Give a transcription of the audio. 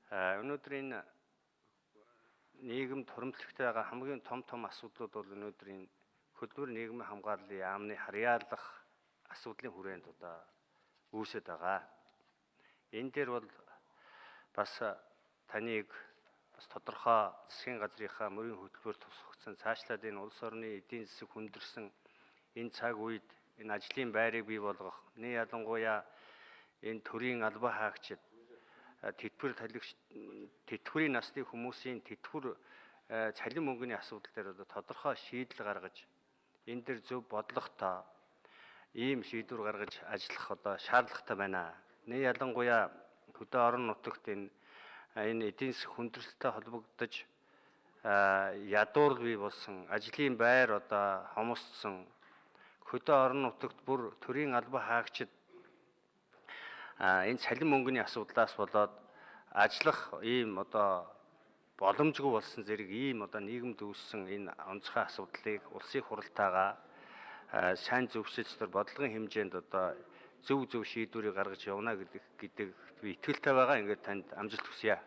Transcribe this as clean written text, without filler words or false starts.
Өнөөдөр энэ нийгэмд хуримтлагтай байгаа хамгийн том том асуудлууд бол өнөөдөр энэ хөдөлмөр нийгмийн хамгааллын яамны харьяалах асуудлын хүрээнд одоо үүсэт байгаа. Энэ дээр бол бас таныг бас тодорхой засгийн газрынхаа мөрийн хөтөлбөр тусгагдсан, цаашлаад энэ улс орны эдийн засаг хүндэрсэн энэ цаг үед энэ ажлын байрыг бий болгох, нэг ялангуяа энэ төрийн албан хаагчид, тэтгэвэр талигч, тэтгэврийн насны хүмүүсийн тэтгэвэр цалин мөнгөний асуудал дээр одоо тодорхой шийдэл гаргаж, энэ дээр зөв бодлоготой ийм шийдвэр гаргаж ажиллах одоо шаардлагатай байна. Нэг ялангуяа хөдөө орон нутагт энэ эдийн засаг хүндрэлтэй холбогдож ядуур бий болсон, ажлын байр одоо хомсдсон, хөдөө орон нутагт бүр төрийн албан хаагчид энэ цалин мөнгөний асуудлаас болоод ажиллах ийм одоо боломжгүй болсон зэрэг ийм одоо нийгэмд үүссэн энэ онцгой асуудлыг улсын хуралтайгаа сайн зөвшөлтөөр бодлогын хэмжээнд одоо зөв зөв шийдвэрийг гаргаж явна гэдэг би итгэлтэй байгаа. Ингээд танд амжилт хүсье.